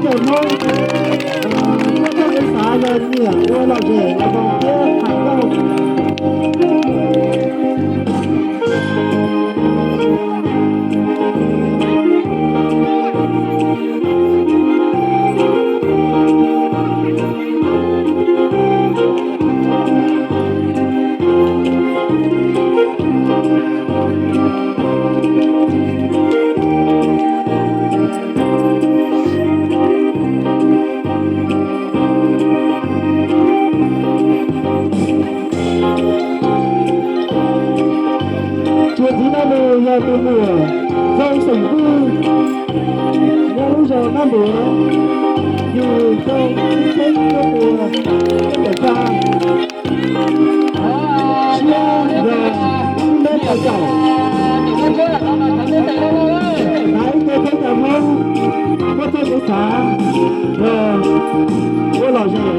Cov Hmoob, muaj txoj kev xav los nyiam ua lom zem los koom thiab hais nkauj. Tsuas ntxiv no nws yog tus muam Zoo xeem Vwj, nyob lub zos Naj Npuav, yug xyoo ib txhiab cuaj puas cuaj caum xya, siab yog ib mev rau caum. Hnav ib co khaub ncaws Hmoob, muaj txoj kev xav los ua lom zem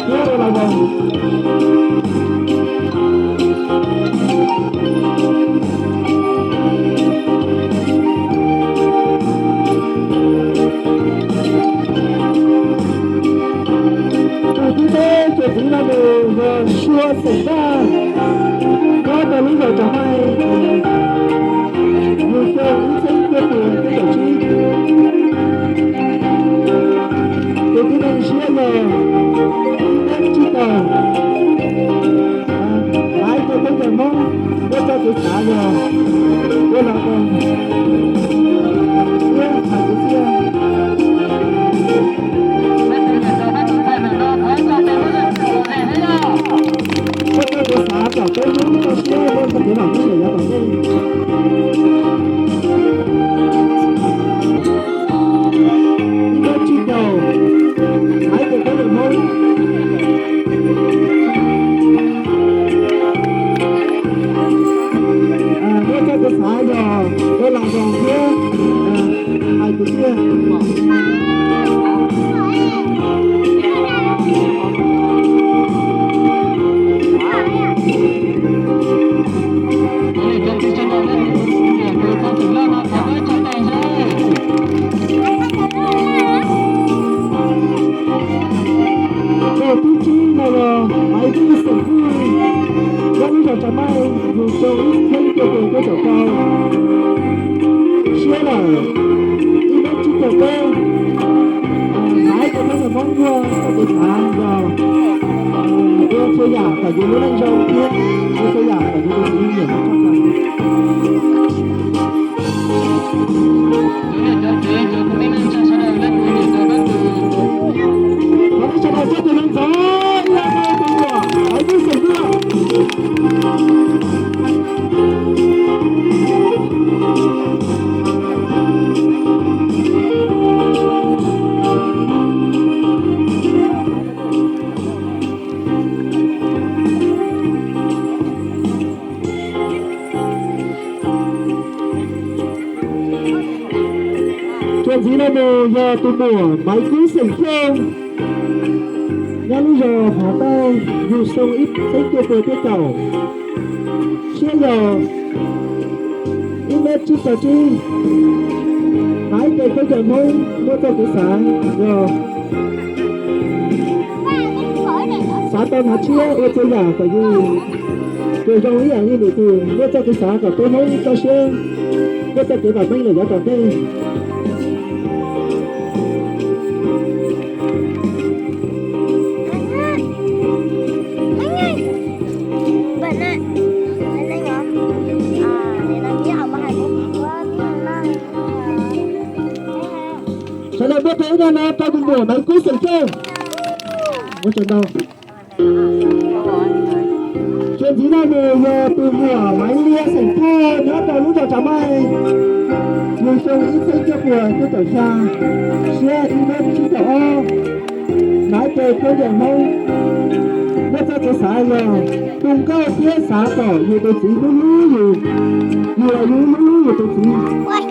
thiab ua lom zoo. Tus thib peb tsuas ntxiv no nws yog Suav xeem Vaj, nyob rau lub zos Tsav Maij, yug xyoo ib txhiab cuaj puas cuaj caum tsib. Tus tib neeg siab yog ib mev tsib caug. Hnav ib co khaub ncaws Hmoob, muaj txoj kev xav yog ua lom zoo thiab hais kwv txhiaj. Muaj txoj kev xav kom peb Hmoob txoj siab muaj txoj kev vam meej lawm yav tom ntej. Ib mev tsib caug, hnav ib co khaub ncaws Hmoob. Muaj txoj kev xav yog ua lom zoo thiab hais kwv txhiaj. Tus thib tsib no yog Maiv Vwj xeem Vwj, nyob lub zos Tsav Maij, yug xyoo ib txhiab cuaj puas cuaj caum rau. Siab lawm ib mev tsib caug peb. Hnav ib co khaub ncaws Hmoob, muaj txoj kev xav yog ua txhua yam kom yus lub neej zoo thiab ua txhua yam kom yus tus txiv nyiam tshaj plaws. Thov nej sawv daws txhua tus nov ntxov ib yam no tus muam Maiv Vwj xeem Vwj. Tsuas ntxiv no nws yog tus muam Maiv Kub xeem Xyooj, nyob lub zos Hav Tauj, yug xyoo ib txhiab cuaj puas cuaj caum, siab yog ib mev tsib caug tsib. Hnav ib co khaub ncaws Hmoob, muaj txoj kev xav yog xav tau hnav tshiab ua txhua yam kom yus zoo ib yam li nws tus, muaj txoj kev xav kom peb Hmoob txoj siab muaj txoj kev vam meej lawm yav tom ntej. Sawv daws npuaj tes ib zaug no rau tus muam Maiv Kub xeem Xyooj. Ua tsaug ntau. Tsuas ntxiv no nws yog tus muam Maiv Liaj xeem Thoj, nyob rau lub zos Tsav Maij, yug xyoo ib txhiab cuaj puas cuaj caum xya, siab ib mev tsib caug ob, hnav ib co khaub ncaws Hmoob, muaj txoj kev xav yog tu nkauj thiab xav kom yus tus txiv hlub hlub yus, yus los yus hlub hlub yus tus txiv. Maiv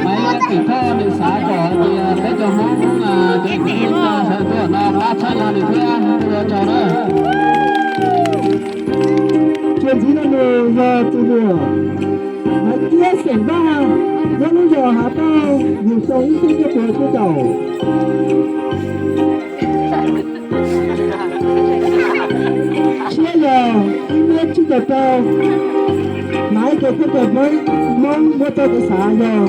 Liaj xeem Thoj nws xav kom hais tias peb cov Hmoob, cov kwv tij sawv daws tuaj no pab txhawb nqa nws thiab ua tsaug na. Tsuas ntxiv no nws yog tus muam Hais tias xeem Vaj nyob lub zos Hav Paj yug xyoo ib txhiab cuaj puas tsib caug. Tshiab yog ib txhiab tsib caug rau, Maiv Kos Koj Kos Hmoob, Hmoob muab txoj kev xav yog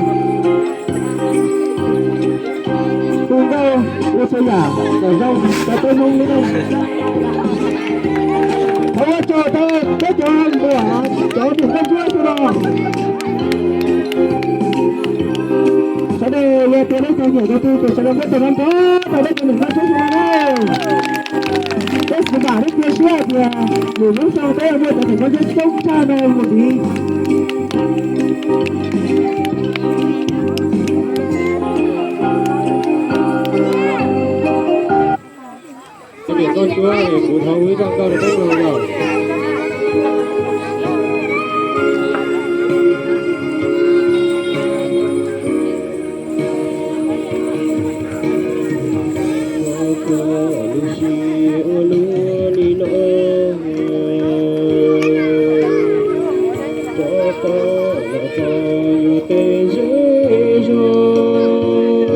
tus nkauj ua txhua yam kom zoo rau peb Hmoob lub neej. Thov ua tsaug rau peb cov muam, cov niam nkauj ntsuab sawv daws. Sawv daws yog tias leej twg nyiam tus twg ces sawv daws muab tes nrov nrov rau peb cov niam nkauj ntsuab sawv daws na. Peb xav vam thiab cia siab hais tias lwm lub xyoo peb yuav muaj cov niam nkauj ntsuab coob tshaj no mus ntxiv. Cov niam nkauj ntsuab, kuv thov ua ib zaj nkauj rau peb mloog yom. Lub sij hawm ua luaj li no, rov qab los txog yus tej zej zog,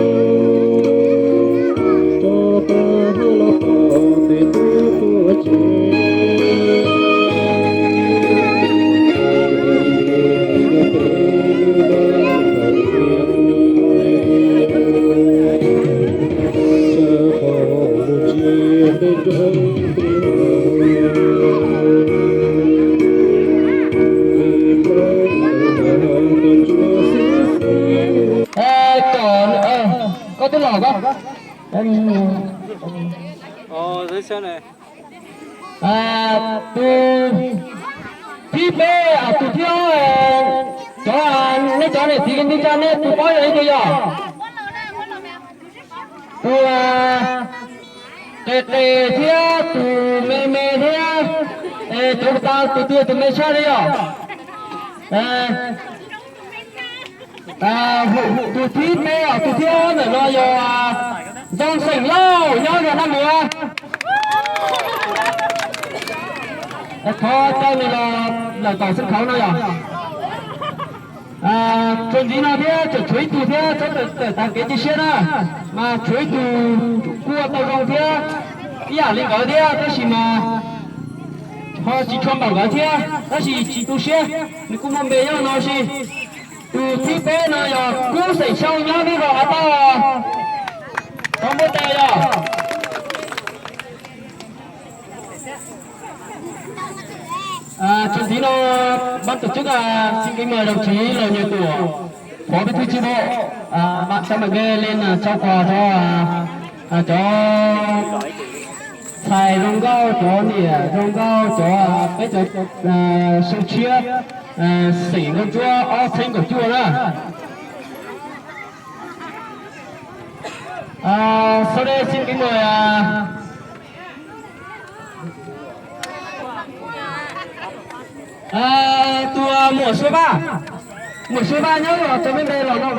rov qab los pom tej tub tuaj tsev. Kom, koj twb los koj. Tus thib peb, tus thib ob, cov, nej cov niam txiv kwv tij neej tsa nej tus paub yog leej twg yog? Tus qis qis thiab tus me me thiab, cov tas tus twg tus me tshaj li yog? Tus thib peb, tus thib ob ntawm no yog Ntxoov Xeem Lauj nyob zos Naj Muas. Thov caw nws los lawm tom sân khấu no yog. Txuas ntxiv no thiab tseem tshuav ib tug thiab txhob tawm tas kev cia siab na, mas tshuav ib tug kuj ua tau zoo thiab ib yam li nkawd thiab tab sis mas ho tsis tshua npaum nkawd thiab tab sis tsis tu siab, nws kuj muaj npe nyob no si. Tus thib peb no yog Kub Xeem Xyooj nyob lub zos Hav Paj, thov npuaj tes yog. Txuas ntxiv no, ban tổ chức xin kính mời đồng chí Lầu Nhiều Tuổi, Phó Bí thư Chi bộ, bạn sẽ mang lên trao quà cho cov ntxhais zoo nkauj, cov niam zoo nkauj, cov peb cov xyoo tshiab xeem Nkauj Ntsuab ob txhiab kaum cuaj na. Sau đây xin kính mời tus muam Suav Vaj, muam Suav Vaj nyob los tso peb npe los no.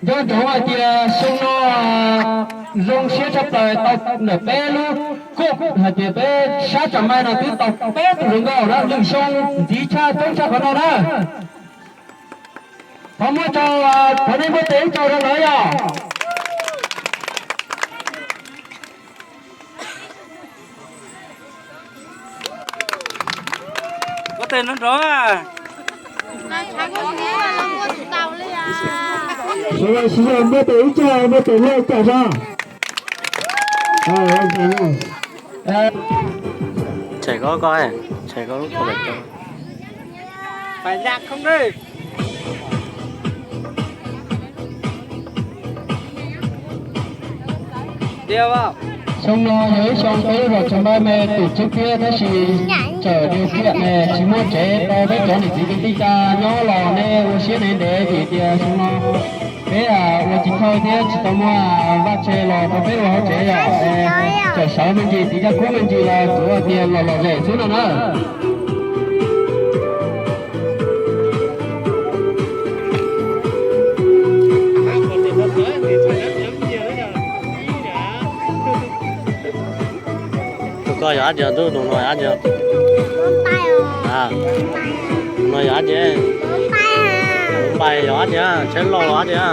Nco ntsoov hais tias xyoo no zoo siab tshaj plaws tau ntawm peb lub koj hais tias peb sab tsam mai no twb tau peb tus zoo nkauj na, lwm xyoo ntxiv tshaj coob tshaj qhov no na. Thov muaj tsaug, thov nej muab tes ib tsaug rau lawv yog. Muab tes nrov nrov. Sawv daws sib zog muab tes ib tsaug, muab tes laj ib tsaug sab. Tshais koj, tshais koj lub khau. Xyoo no yog ib xyoo peb lub zos Tseem Npab Me tổ chức thiab tab sis txawm điều kiện tsis muaj tsev rau peb cov niam txiv kwv tij ca nyob los nej ua siab ntev ntev vim tias xyoo no peb ua tsis thawj thiab tsis tau muaj vaj tse los rau peb ua hauv tsev yom. Txawm sawv me ntsis tiv caj kub me ntsis los tsuav tias los lom zem xwb no na. Yog dab tsi, tus no yog dab tsi? Tus no yog dab tsi? Npais yog dab tsi? Tsheb loj los dab tsi?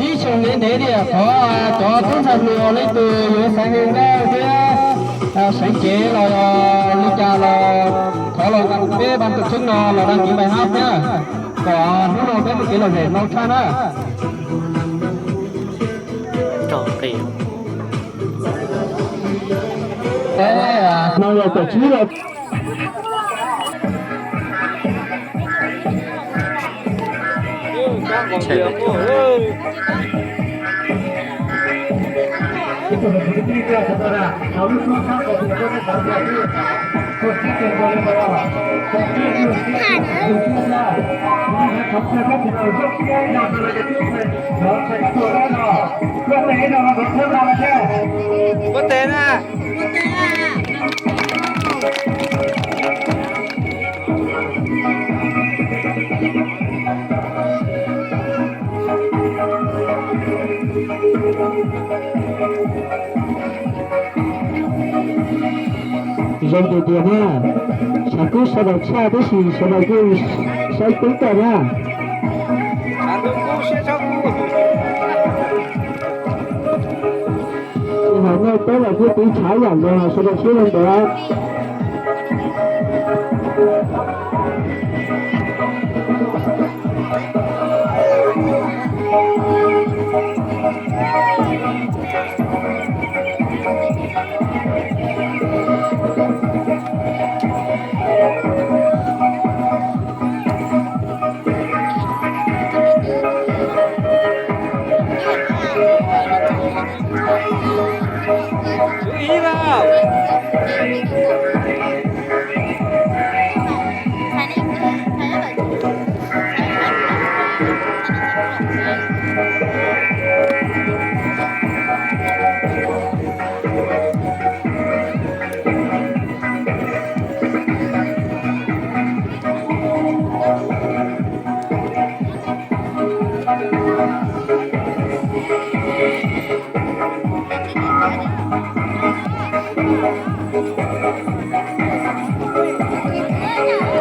Ib xyoos ntev ntev tiam qhov cov tub ntxhais hluas leej twg yuav xaiv hee dawj thiab xaiv cev los li cas los thov los peb ban tổ chức no los đăng ký bài hát thiab, kom hnub no peb muaj kev lom zem ntau tshaj na. No yog kaum tsib los. Zoo tiag tiag na, tshav kub sawv daws tshaj tab sis sawv daws kuj saib kub tag na. Tsis hais nej peb los kuj tiv tshav yam nkaus, sawv daws sib leeg ntawd.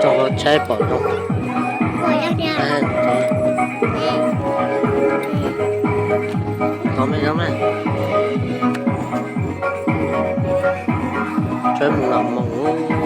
Tso tshaib pom zoo. Tov me zoo na. Tshaib mus los mus.